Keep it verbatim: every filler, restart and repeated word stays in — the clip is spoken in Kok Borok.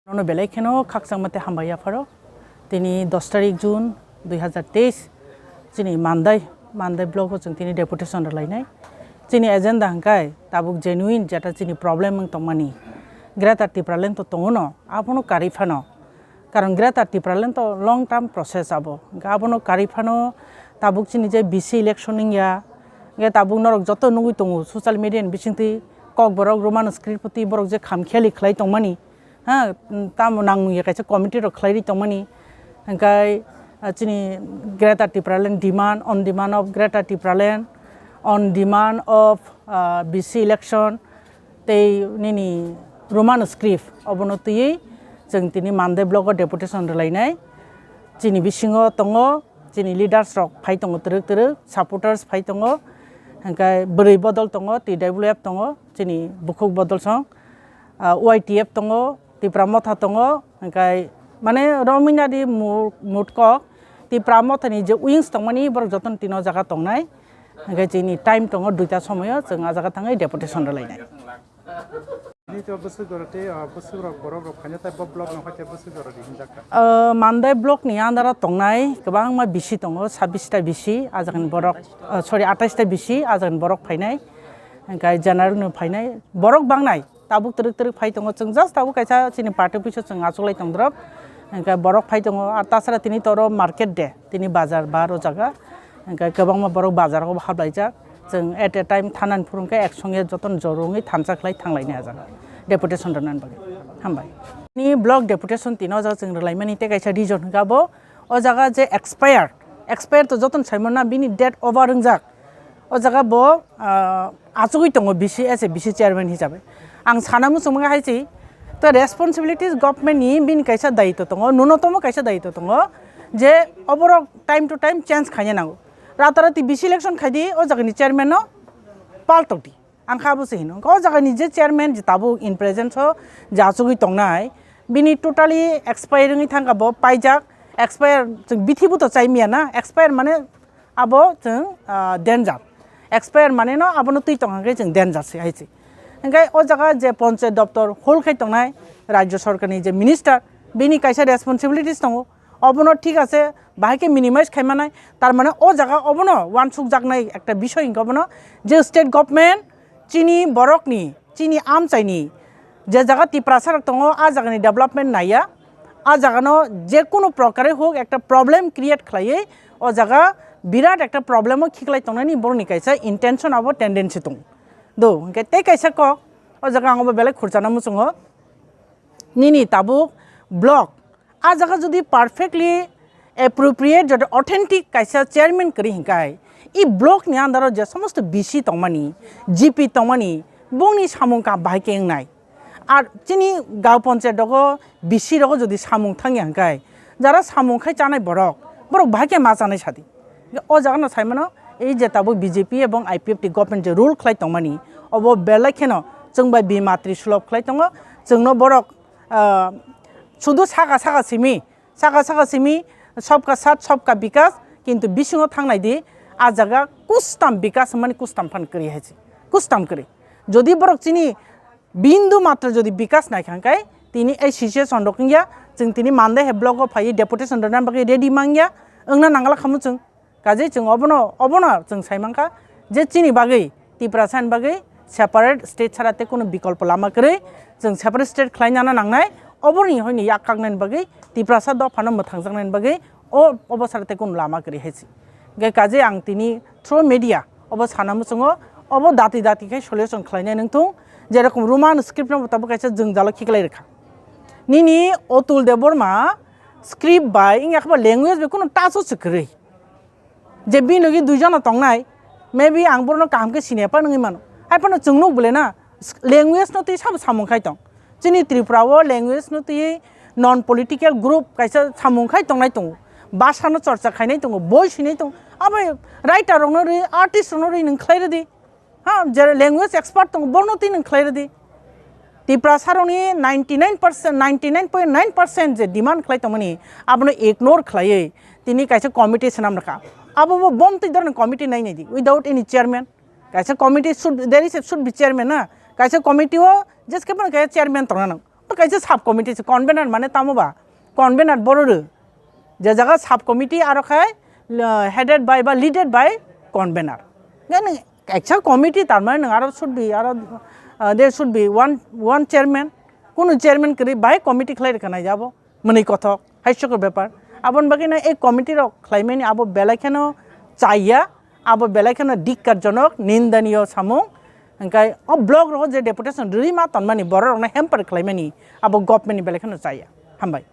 Nono belai kheno khakchangma tei hambai yapharo. Tini dos tarik June dui hazar teis, chini Mandai, Mandai block o chwng tini deputation rwlainai. Chini agenda hwnkhe tabuk genuine jeta chini problem wng tongmani. Greater Tipraland to tongo no, abono karwi phano. Karon Greater Tipraland to long term process abo. Hwnkhe abono karwi phano tabuk chini je B C election wngya. Hwnkhe tabuk norok joto nugwi tongo social media ni bisingtwi Kokborok Roman script twi borok je kham kheli khlai tongmani. Ha, tamo nangmungya kaisa committee rok khlai ri tongmani. Hwnkhe, ah, chini Greater Tipraland demand, on demand of Greater Tipraland, on demand of, ah, B C election, tei nini Roman script obono twiwi chwng tini Mandai block o deputation rwlainai. Chini bisingo tongo, chini leaders rok phai tongo twrwk twrwk, supporters phai tongo, hwnkhe bwrwi bodol tongo, T W F tongo, chini bukhuk bodol song, ah, Y T F tongo, Tipra Motha tongo, hwnkhe mane romwina di mu-, mut kok Tipra Mothani je wings tongmani borok jotono tino jaga tongnai, hwnkhe chini time tongo duita somoyo chwng ah jaga thangwi deputation rwlainai. Nini to bwswk jora tei, ah, bwswk rok borok rok phaina tai bo block no khaite bwswk jora di hinjak kha. Ah, Mandai block ni under o tongnai kwbangma B C tongo, sabbish ta B C ah jagani borok, ah, sorry, atais ta B C ah jagani borok phainai, hwnkhe general no phainai, borok bangnai. Tabuk twrwk twrwk phai tongo, chwng just tabuk kaisa chini party office o chwng achuklai tong drop, hwnkhe borok phai tongo, ar tasara tini toro market day, tini bazar bar o jaga, hwnkhe kwbangma borok bazar o haplaijak, chwng at a time thanani phuru hwnkhe ek songe jotono jor wngwi thansa khlai thanglaini ah jaga deputation rwnani bagwi. Hambai. Ni block deputation tini o jaga chwng rwlaimani tei kaisa reason hwnkhe abo o jaga je expire, expire to jotono saimano na bini date over wngjak. O jaga bo, ah, achugwi tongo B C, as a B C chairman hisabe. Ang sana muchungma hai se, to responsibilities government ni bini kaisa dayitw tongo, nunotomo kaisa dayitw tongo, je oborok time to time change khaina nango. Ratarati B C election khaidi, o jagani chairman no paltokdi. Ang kha abo se hino. O jagani je chairman je tabuk in presence o je achugwi tongnai, bini totally expire wngwi thangkha bo paijak, expire chwng bithi bo to chai miya na, expire mane abo chwng, ah, danger. Expire mane no abono twi tong hwnkhe chwng danger se hai se. Hwnkhe o jaga je ponchayat doptor hold khai tongnai rajya sorkarni je minister, bini kaisa responsibilities tongo. Obono thik ase, bahai khe minimize khai manai. Tar mane o jaga obono uansuk jaknai ekta bisoi hwnkhe obono je state government chini borokni, chini amchaini je jaga Tiprasa rok tongo, a jagani development naiya, a jagano je kunu prokare hok ekta problem create khlaiwi o jaga birat ekta problem o khiklai tongnani borokni kaisa intention abo tendency tongo. Do, hwnkhe tei kaisa kok, o jaga ang obo belai khurchana muchungo. Nini tabuk block, a jaga jodi perfectly appropriate, jodi authentic kaisa chairman kwrwi hinkhai, i block ni under o je somosto B C tongmani, G P tongmani, bongni samung kaham bahai khe wngnai. Ar chini gaon ponchayat rogo B C rogo jodi samung thangya hinkhai, jara samung khai chanai borok, borok bahai khe ma chanai sadi. O jaga no sai mano, ei je tabuk B J P ebong I P F T government je rule khlai tongmani, obo belai kheno chwng bai bimatri sulob khlai tongo, chwngno borok, ah, sudu saka saka simi, saka saka simi, sobka sat, sobka bikas, kintu bisingo thangnai di, a jaga kustam bikas hwnmani kustam phan kwrwi hai se, kustam kwrwi. Jodi borok chini bindu matro jodi bikas nai kha hwnkhe, tini ei situation rok wngya, chwng tini Mandai hai block o phaiwi deputation rwna bagwi ready mangya, wngna nangla khamu chwng. Kaje chwng obono, obono chwng sai mankha je chini bagwi, Tiprasa ni bagwi separate state chara tei kunu bikolpo lama kwrwi, chwng separate state khlai nana nangnai, oboni hwnwi yak kaknani bagwi, Tiprasa dophano mwthangjaknani bagwi, o, obo chara tei kunu lama kwrwi hai se. Hwnkhe kaje ang tini through media obo sana muchungo, obo dati dati khe solution khlainai nung thung, jerokom Roman script no bo tabuk kaisa jwngjalo khiklai rwkha. Nini Otul Debbarma script bai wngya khe bo language bai kunu touch o se kwrwi. Je bini logi dui jona tongnai, maybe ang borokno kaham khe siniya phano wngwi mano. Hai phano chwng nuk bole na, language no twi sabo samung khai tong. Chini Tripura o language no twi non political group kaisa samung khai tongnai tongo. Bhasha no chorcha khainai tongo, boi swinai tongo. Abo writer rok no ri, artist rok no ri nwng khlai rwdi. Ha, je language expert tongo, bono twi nwng khlai rwdi. Tiprasa rokni ninety nine percent, ninety nine point nine percent je demand khlai tongmani, abono ignore khlaiwi tini kaisa committee swnam rwkha. Abo bo bomtwi dorni committee nai nai di, without any chairman. Kaisa committee should, there is a, should be chairman na. Kaisa committee o jeskhe phano kaisa chairman tongna nang. To kaisa sub committee se, convener mane tamo ba? Convener boro rw. Je jaga sub committee aro khai, uh, headed by ba leaded by convener. Gani kaisa committee tar mane nwng aro should be, aro, uh, there should be one, one chairman. Kunu chairman kwrwi bai committee khlai rwkha nai jabo. Mwnwi kothok, hai sokor bepar. Aboni bagwi no ei committee rok khlaimani abo belai kheno chaya, abo belai kheno dikkar jonok, nindaniyo samung. Hingkai o block rogo je deputation rwima tonmani, borok rokno hamper khlaimani, abo government ni belai kheno chaya. Hambai.